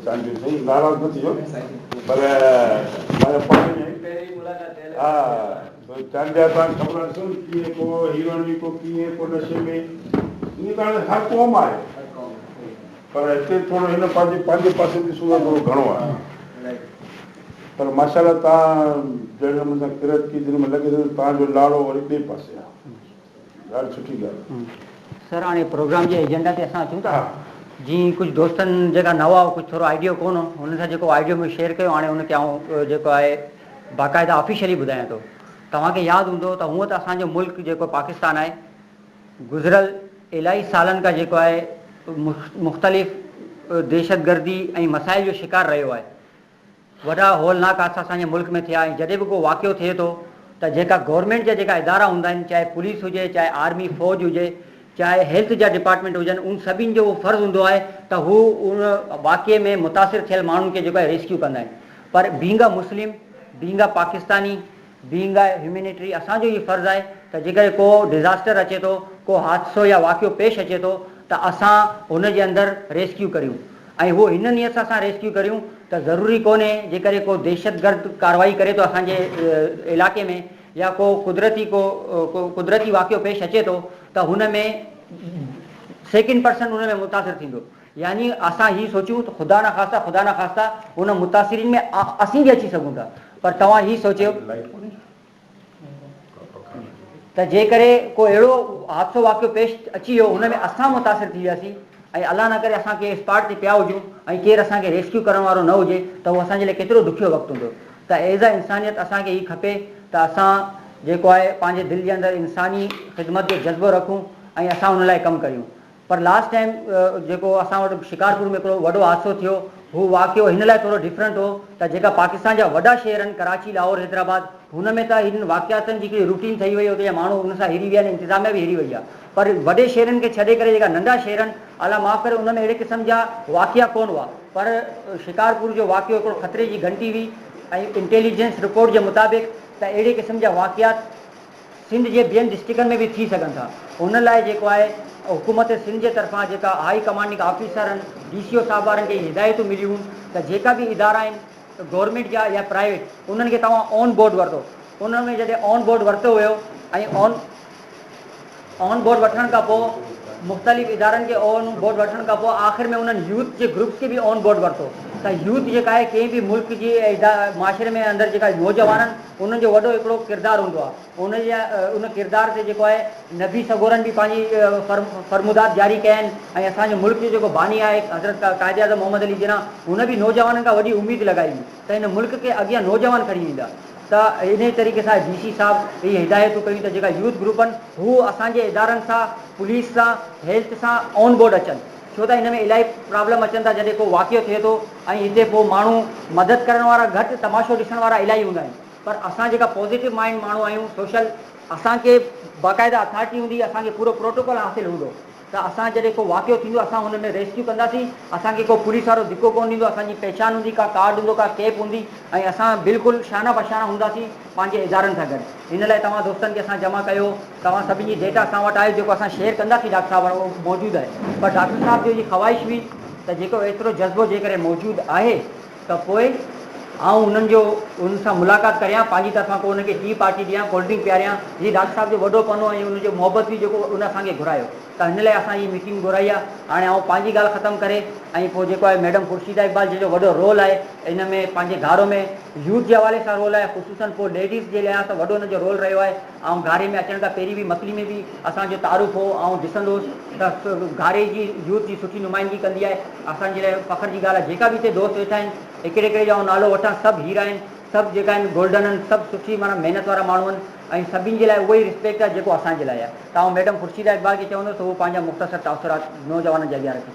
چانڊيو سائين ناراض نه ٿجو پر پنهنجا پاڻ ۾ ها چانڊيا تان خبر اٿو ڪيئن ڪو هيروئن ڪو ڪيئن ڪو نشي ۾ ائين ته هاڻي هر قوم آهي پر هتي ٿورو هن پنهنجي پنهنجي پاسي ڏسون ته ٿورو گهڻو آهي پر ماشاء الله تان جهڙي نموني سان قرت ڪئي جن ۾ لڳي ٿو تان جو لاڙو وري ٻئي پاسي آهي ڳالهه سٺي ڳالهه. سر هاڻي پروگرام جي ايجنڊا تي اسان اچون ٿا جي ڪجهه دوستن جيڪا نوا ڪجهه ٿورو آئيڊيو ڪونه هو انهن سان جيڪو آئيڊيو مون شيئر ڪيو هاڻي ان کي آئون جيڪو آهي باقاعده آفيشلي ٻڌايان ٿو توهان کي ياد هوندو ته هونء ته اسان جو ملڪ جيڪو پاڪستان آهي گذريل الاهي سالن کان جيڪو آهي مختلف دهشتگردي ۽ مسائل جو شڪار رهيو آهي وڏا هولناڪ حادثا اسان جي ملڪ ۾ ٿيا ۽ جڏهن به ڪو واقعو ٿئي ٿو ته جيڪا گورنمينٽ جا جيڪا ادارا هوندا آهن چاهي پوليس هجي چاهي آرمي فوج هجي چاهي هيلٿ جا ڊپارٽمينٽ هجن ان سڀني جو اهو فرض هوندو آهي ته هو ان واقعي ۾ متاثر ٿيل ماڻهن کي جيڪو آهي ريسڪيو ڪندا آهن پر being a Muslim being a Pakistani being a humanitarian اسان جو اهو فرض آهي ته جيڪڏهن ڪو ڊزاسٽر اچي ٿو ڪو حادثو يا واقعو پيش اچي ٿو ته اسان ان جي اندر ريسڪيو ڪريون ۽ هو هن نيت سان اسان ريسڪيو ڪريون ته ضروري ڪونهي جيڪڏهن ڪو دهشتگرد ڪارروائي ڪري ٿو اسان جي علائقي ۾ يا ڪو قدرتي ڪو قدرتي واقعو پيش اچي ٿو ته هن ۾ سيڪنڊ پرسن ان ۾ متاثر ٿيندو يعني اسان هي سوچيون ته خدا نخواسته خدا نخواسته ان متاثرين ۾ اسين به اچي سگهون ٿا پر توهان هي سوچيو ته جيڪڏهن ڪو اهڙو حادثو واقعو پيش اچي ويو ان ۾ اسان متاثر ٿي وياسين ۽ الله نه ڪري اسان ڪنهن اسپاٽ تي پيا هجون ۽ ڪير اسان کي ريسڪيو ڪرڻ وارو نه هجي ته اهو اسان جي لاء ڪيترو ڏکيو وقت هوندو ته ايز ا انسانيت اسان کي هي کپي ته اسان جيڪو آهي پنهنجي دل جي اندر انساني خدمت جو جذبو رکون ۽ اسان ان لاء ڪم ڪريون پر لاسٽ ٽائيم جيڪو اسان وٽ شڪارپور ۾ هڪڙو وڏو حادثو ٿيو هو واقعو هن لاء ٿورو ڊفرنٽ هو ته جيڪا پاڪستان جا وڏا شهر آهن ڪراچي لاهور حيدرآباد هن ۾ ته هنن واقعاتن جي هڪڙي روٽين ٺهي وئي اتي جا ماڻهو ان سان هري ويا آهن انتظاميا به هري وئي آهي پر وڏي شهرن کي ڇڏي ڪري جيڪا ننڍا شهر آهن الله معاف ڪري ان ۾ اهڙي قسم جا واقعا ڪونه هئا پر شڪارپور جو واقعو هڪڙو خطري جي گهنٽي هئي ۽ انٽيليجنس رپورٽ جي مطابق ته اهڙي قسم جا واقعات سنڌ جي ٻين ڊسٽرڪٽن ۾ به ٿي سگهن ٿا ان لاء جيڪو آهي حڪومت سنڌ جي طرفان جيڪا هائي ڪمانڊنگ آفيسرن ڊي سي او صاحب وارن کي هدايتون مليون ته جيڪا به ادارا آهن گورنمينٽ جا يا پرائيويٽ انهن کي توهان آن بورڊ ورتو ان ۾ جڏهن آن بورڊ ورتو ويو ۽ آن آن بورڊ وٺڻ کان پوء مختلف ادارن کي آن بورڊ وٺڻ کان پوء آخر ۾ انهن يوٿ جي گروپس کي به آن بورڊ ورتو ته يوٿ جيڪا آهي ڪنهن به ملڪ جي معاشري ۾ اندر جيڪا نوجوان آهن انهن جو وڏو هڪڙو ڪردار هوندو آهي ان جي ان ڪردار تي جيڪو آهي نبي سڳورن به پنهنجي فرمودات جاري ڪيا آهن ۽ اسان جو ملڪ جو جيڪو باني آهي حضرت قائد اعظم محمد علي جناح هن به نوجوانن کان وڏي اميد لڳائي هئي ته هن ملڪ کي اڳيان نوجوان کڻي ويندا ته انهي طريقي سان ڊي سي صاحب اهي هدايتون ڪيون ته جيڪا يوٿ گروپ آهن هو اسان جي ادارن سان پوليس سان هيلٿ سان آن بورڊ اچن ڇو ته ان ۾ الاهي پرابلم اچن ٿا جڏهن ڪو واقعو ٿئي ٿو ۽ هتي پوء ماڻهو مدد ڪرڻ وارا گهٽ تماشو ڏسڻ وارا الاهي هوندا آهن پر اسان جيڪا پازيٽو مائنڊ ماڻهو آهيون سوشل اسان کي باقاعده اٿارٽي هوندي اسان کي پورو پروٽوڪول حاصل هوندو ته اسان جڏهن ڪو واقعو ٿيندو اسان ان ۾ ريسڪيو ڪنداسين اسان کي ڪو پوليس وارو ڌڪو ڪونه ڏيندو اسان جي پهچان هوندي ڪا ڪارڊ هوندو ڪا ڪيپ هوندي ۽ اسان بلڪل شانه بشانه هونداسين پنهنجي ادارن سان گڏ ان لاء توهان دوستن کي اسان جمع ڪيو توهان سڀني جي ڊيٽا اسان وٽ آهي جيڪو اسان شيئر ڪنداسين ڊاڪٽر صاحب وٽ اهو موجود آهي پر ڊاڪٽر صاحب جو جي خواهش هئي ته جيڪو ايترو جذبو جيڪڏهن موجود آهي ته پوء آئون انهن جو انهن سان ملاقات ڪريان پنهنجي طرفان ڪو انهن کي ٽي پارٽي ڏيان ڪولڊ ڊرنڪ پياريان هي ڊاڪٽر صاحب جو وڏو پنو ۽ ان جو محبت هئي جيڪو ان اسان کي گهرايو ته هن لاء اسان هي ميٽنگ گهرائي آهي هاڻي آئون پنهنجي ڳالهه ختم ڪري ۽ پوء جيڪو آهي ميڊم خورشيده اقبال جنهن جو وڏو رول آهي ان ۾ پنهنجي گهارو ۾ يوٿ جي حوالي سان رول آهي خصوصن پوء ليڊيز جي لحاظ سان وڏو ان جو رول رهيو آهي آئون گهاري ۾ اچڻ کان پهرين به مڪلي ۾ به اسان جو تعارف هو آئون ڏسندو هوس ته گهاري جي يوٿ جي سٺي نمائندگي ڪندي آهي اسان جي لاء فخر جي ڳالهه آهي جيڪا به هتي دوست ويٺا آهن هڪڙي هڪڙي جو آئون نالو وٺان سڀ هيرا آهن سڀ جيڪا آهن گولڊن آهن سڀ سٺي معنيٰ محنت وارا ماڻهو آهن ۽ سڀني جي لاء اهو ئي رسپيڪٽ آهي جيڪو اسان جي لاء آهي ته آئون ميڊم خورشيده اقبال کي چوندس ته هو پنهنجا مختصر تاثرات نوجوانن جي اڳيان رکي.